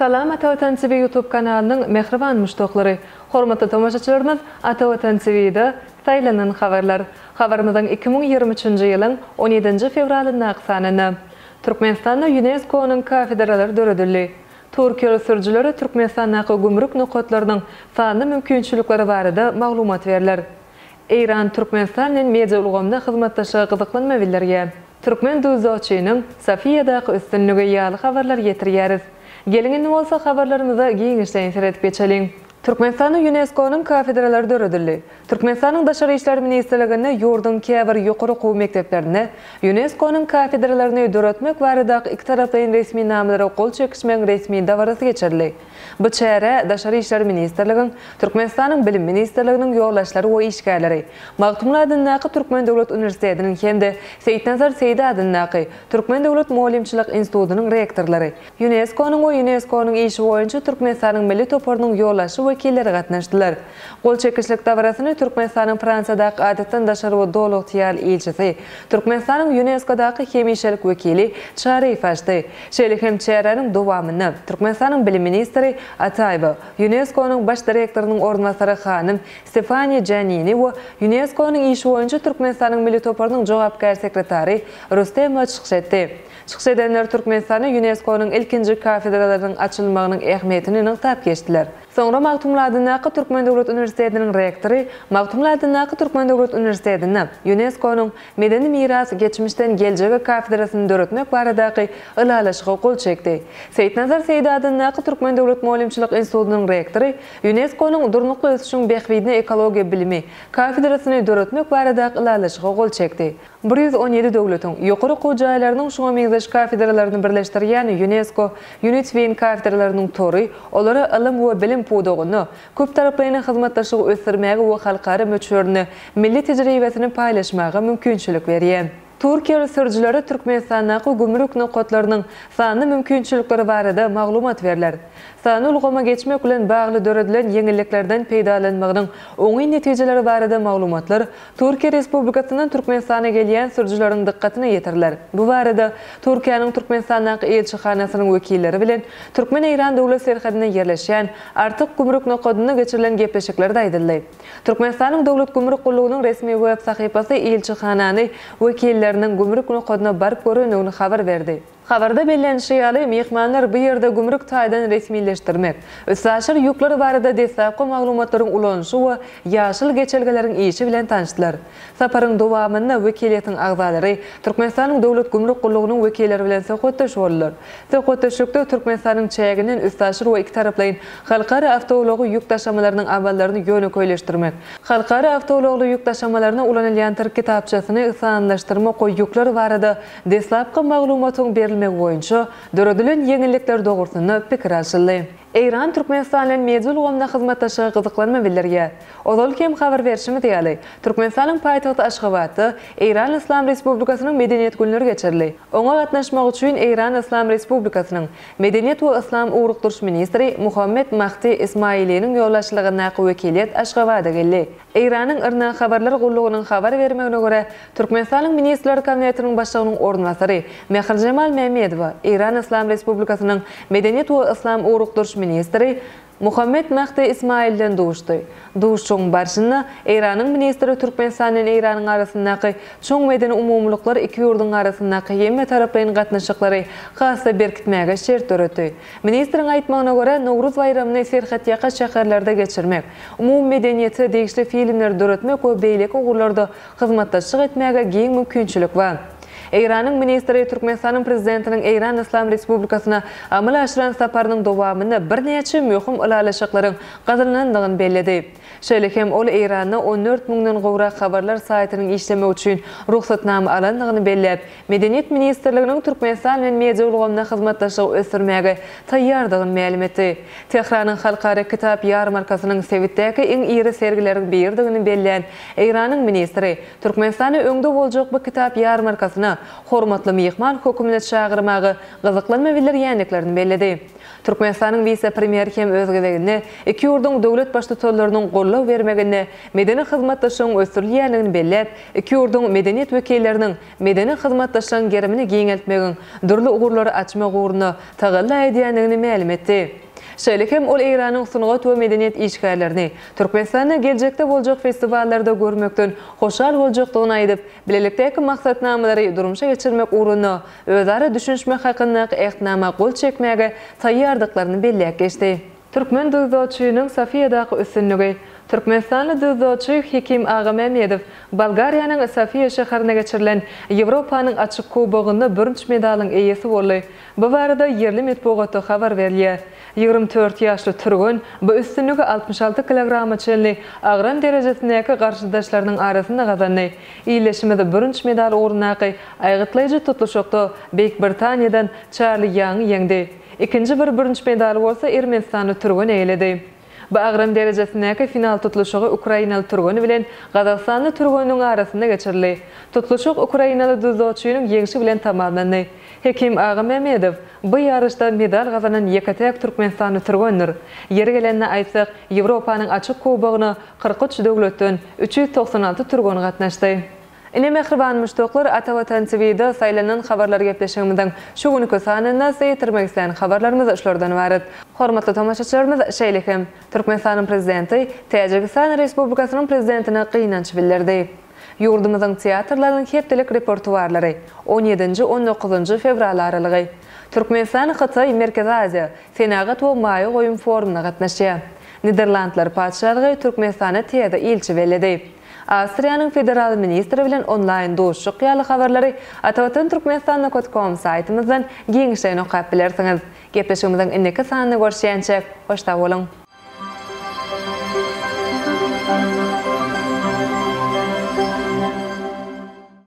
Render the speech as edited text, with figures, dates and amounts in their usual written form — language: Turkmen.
Salam Ata Watan TV YouTube kanalynyň mähriban muşdaklary! Hormatly tomaşaçylarymyz Ata Watan TV-de Saýlanan habarlar. Habarymyzyň 2023-nji ýylyň on ýedinji fewralyndaky sanynda. Türkmenistanda ÝUNESKO-nyň kafedralary döredildi. Türkiýeli sürüjilere Türkmenistandaky gümrük nokatlarynyň sanly mümkinçilikleri barada maglumat berler. Eýran Türkmenistan bilen media ulgamynda hyzmatdaşlyga gyzyklanma bildirýär. Türkmen dzýudoçynyň Sofiýadaky üstünligi ýaly habarlary ýetirýäris. Geliň indi bolsa habarlarymyza giňişleýin seredip geçeliň. Türkmenistanda ÝUNESKO-nyň kafedralary döredildi. Türkmenistanyň Daşary işler ministrliginde ýurduň käbir ýokary okuw mekdeplerinde ÝUNESKO-nyň kafedralaryny döretmek baradaky ikitaraplaýyn resminamalara gol çekişmegiň resmi dabarasy geçirildi. Bu çärä Daşary işler ministrligiň, Türkmenistanyň Bilim ministrliginiň ýolbaşçylary we işgärleri, Magtymguly adyndaky Türkmen döwlet uniwersitetiniň hem-de Seýitnazar Seýdi adyndaky Türkmen döwlet mugallymçylyk institutynyň rektorlary, ÝUNESKO-nyň we ÝUNESKO-nyň işi boýunça Türkmenistanyň milli toparynyň ýolbaşçy wekilleri gatnaşdylar. Gol çekişlik dabarasyny Türkmenistanyň Fransiýadaky Adatdan daşary we Doly ygtyýarly ilçisi, Türkmenistanyň ÝUNESKO-daky hemişelik wekili Çaryýew açdy. Şeýle hem çäräniň dowamynda Türkmenistanyň bilim ministri Ataýewa, ÝUNESKO-nyň baş direktorynyň orunbasary hanym Stefaniýa Janini we ÝUNESKO-nyň işi boýunça Türkmenistanyň milli toparynyň jogapkär sekretary Rustemowa çykyş etdi. Çykyş edenler Türkmenistanda ÝUNESKO-nyň ilkinji kafedralarynyň açylmagynyň ähmiýetini nygtap geçdiler. Soňra Magtymguly adyndaky Türkmen döwlet uniwersitetiniň rektory Magtymguly adyndaky Türkmen döwlet uniwersitetinde ÝUNESKO-nyň Medeni miras, geçmişden geljege kafedrasyny döretmek baradaky ylalaşyga gol çekdi. Seýitnazar Seýdi adyndaky Türkmen döwlet mugallymçylyk institutynyň rektory ÝUNESKO-nyň Durnukly ösüşiň bähbidine ekologiýa bilimi kafedrasyny döretmek baradaky ylalaşyga gol çekdi. 117 döwletiň ýokary okuw jaýlarynyň şuňa meňzeş kafedralaryny birleşdirýän Ýunesko UNITWIN kafedralarynyň tory olara ylym we bilim pudagynda köptaraplaýyn hyzmatdaşlygy ösdürmäge we halkara möçberinde milli tejribesini paýlaşmaga mümkinçilik berýär. Türkiýeli sürüjilere Türkmenistandaky gümrük nokatlarynyň sanly mümkinçilikleri barada maglumat berler. Sanly ulgama geçmek bilen bagly döredilen ýeňilliklerden peýdalanmagynyň oňyn netijeleri barada maglumatlar Türkiýe Respublikasyndan Türkmenistana gelýän sürüjileriň dykgatyna ýetiriler. Bu barada Türkiýäniň Türkmenistandaky ilçihanasynyň wekilleri bilen Türkmen-eýran döwlet serhedinde ýerleşýän Artyk gümrük nokadynda geçirilen gepleşiklerde aýdyldy. Türkmenistanyň Döwlet gümrük gullugynyň resmi web sahypasy ilçihanany wekilleriniň gümrük nokadyna baryp görendigini habar berdi. Habarda bellenişi ýaly, myhmanlar bu ýerde gümrük taýdan resmileşdirmek, üstaşyr ýükler barada deslapky maglumatlaryň ulanyşy we ýaşyl geçelgeleriň işi bilen tanyşdylar. Saparyň dowamynda wekiliýetiň agzalary Türkmenistanyň Döwlet gümrük gullugynyň wekilleri bilen söhbetdeş boldular. Söhbetdeşlikde Türkmenistanyň çäginden üstaşyr we ikitaraplaýyn halkara awtoulagy ýük daşamalarynyň amallaryny ýönekeýleşdirmek, halkara awtoulagly ýük daşamalaryna ulanylýan tirk kitapçasyny sanlaşdyrmak we ýükler barada Deslapky maglumatyň berilmegi boýunça döredilen ýeňillikler dogrusynda pikir alşyldy. Eýran Türkmenistan bilen media ulgamynda hyzmatdaşlyga gyzyklanma bildirýär. Ozal hem habar berşimiz ýaly, Türkmenistanyň paýtagty Aşgabatda Eýran Yslam Respublikasynyň Medeniýet günleri geçirildi. Oňa gatnaşmak üçin Eýran Yslam Respublikasynyň Medeniýet we yslam ugrukdyryş ministri Muhammet Mahdi Ismailiniň ýolbaşçylygyndaky wekiliýet Aşgabada geldi. Eýranyň IRNA habarlar gullugynyň habar bermegine görä, Türkmenistanyň Ministrler Kabinetiniň Başlygynyň orunbasary Mährijemal Mämmedowa Eýran Yslam Respublikasynyň Medeniýet we yslam ugrukdyryş ministri Muhammet Mahdi Ismailden duşdy. Duşuşygyň barşynda Eýranyň ministri Türkmenistan bilen Eýranyň arasyndaky çuň medeni umumylyklar iki ýurduň arasyndaky hemmetaraplaýyn gatnaşyklary has-da berkitmäge şert döretdi. Ministriň aýtmagyna görä, Nowruz baýramyny serhetýaka şäherlerde geçirmek, umumy medeniýete degişli filmleri döretmek we beýleki ugurlarda hyzmatdaşlyk etmäge giň mümkinçilik bar. Eýranyň ministri Türkmenistanyň Prezidentiniň Eýran Yslam Respublikasyna amala aşyran saparynyň dowamynda birnäçe möhüm ylalaşyklaryň gazanylandygyny belledi. Şeýle hem ol Eýranda 14 müňden gowrak habarlar saýtynyň işlemegi üçin rugsatnama alandygyny belläp, Medeniýet ministrliginiň Türkmenistan bilen media ulgamynda hyzmatdaşlygy ösdürmäge taýýardygyny mälim etdi. Tähranyň Halkara kitap ýarmarkasynyň sebitdäki iň iri sergileriň biridigini bellän Eýranyň ministri, Türkmenistany öňde boljak bu kitap ýarmarkasyna hormatly myhman hökmünde çagyrmaga gyzyklanma bildirýändiklerini belledi. Türkmenistanyň wise-premýeri hem öz gezeginde iki ýurduň döwlet Baştutanlarynyň. goldaw bermeginde medeni hyzmatdaşlygyň ösdürilýändigini belläp, iki ýurduň medeniýet wekilleriniň medeni hyzmatdaşlygyň gerimini giňeltmegiň dürli ugurlary açmak ugrunda tagalla edýändigini mälim etdi. Şeýle hem ol Eýranyň sungat we medeniýet işgärlerini Türkmenistanda geljekde boljak festiwallarda görmekden hoşal boljakdygyny aýdyp, bilelikdäki maksatnamalary durmuşa geçirmek ugrunda özara düşünişmek hakyndaky Ähtnama gol çekmäge taýýardyklaryny belläp geçdi. Türkmen dzýudoçynyň Sofiýadaky üstünligi Türkmenistanly dzýudoçy Hekim Agamämmedow Bolgariýanyň Sofiýa şäherinde geçirilen Ýewropanyň Açyk kubogynda bürünç medalyň eýesi boldy. Bu barada ýerli metbugatda habar berilýär. 24 ýaşly türgen bu üstünligi 66 kilograma çenli agram derejesindäki garşydaşlarynyň arasynda gazandy. Ildeşimiz bürünç medal ugrundaky aýgytlaýjy tutluşykda Beýik Britaniýadan Çarli Ýangy ýeňdi. Ikinji bir bürünç medaly bolsa ermenistanly türgen eýeledi. Bu agram derejesindäki final tutluşygy ukrainaly türgen bilen gazagystanly türgeniň arasynda geçirildi. Tutluşyk ukrainaly dzýudoçynyň ýeňşi bilen tamamlandy. Hekim Agamämmedow bu ýaryşda medal gazanan ýeke-täk türkmenistanly türgendir. Ýeri gelende aýtsak, Ýewropanyň Açyk kubogyna 43 döwletden 396 türgen gatnaşdy. Ine mähriban muşdaklar Ata Watan TV-de saýlanan habarlar gepleşigimiziň şu günki sanynda size ýetirmek islän habarlarymyz şulardan ybarat. Hormatly tomaşaçylarymyz şeýle hem Türkmenistanyň Prezidenti Täjigistan Respublikasynyň Prezidentine gynanç bildirdi. Ýurdumyzyň teatrlarynyň hepdelik repertuarlary, on ýedinji, on dokuzynjy fewral aralygy. Türkmenistan Hytaý, Merkezi Aziýa, senagat we maýa goýum forumyna gatnaşýar. Niderlandlar Patyşalygy Türkmenistana täze ilçi belledi. Awstriýanyň federal ministri bilen onlaýn duşuşyk ýaly habarlary Atavatan Türkmenistan nokat kom saýtymyzdan giňişleýin okap bilersiňiz. Gepleşigimiziň indiki sanynda görüşýänçäk, hoş sag boluň!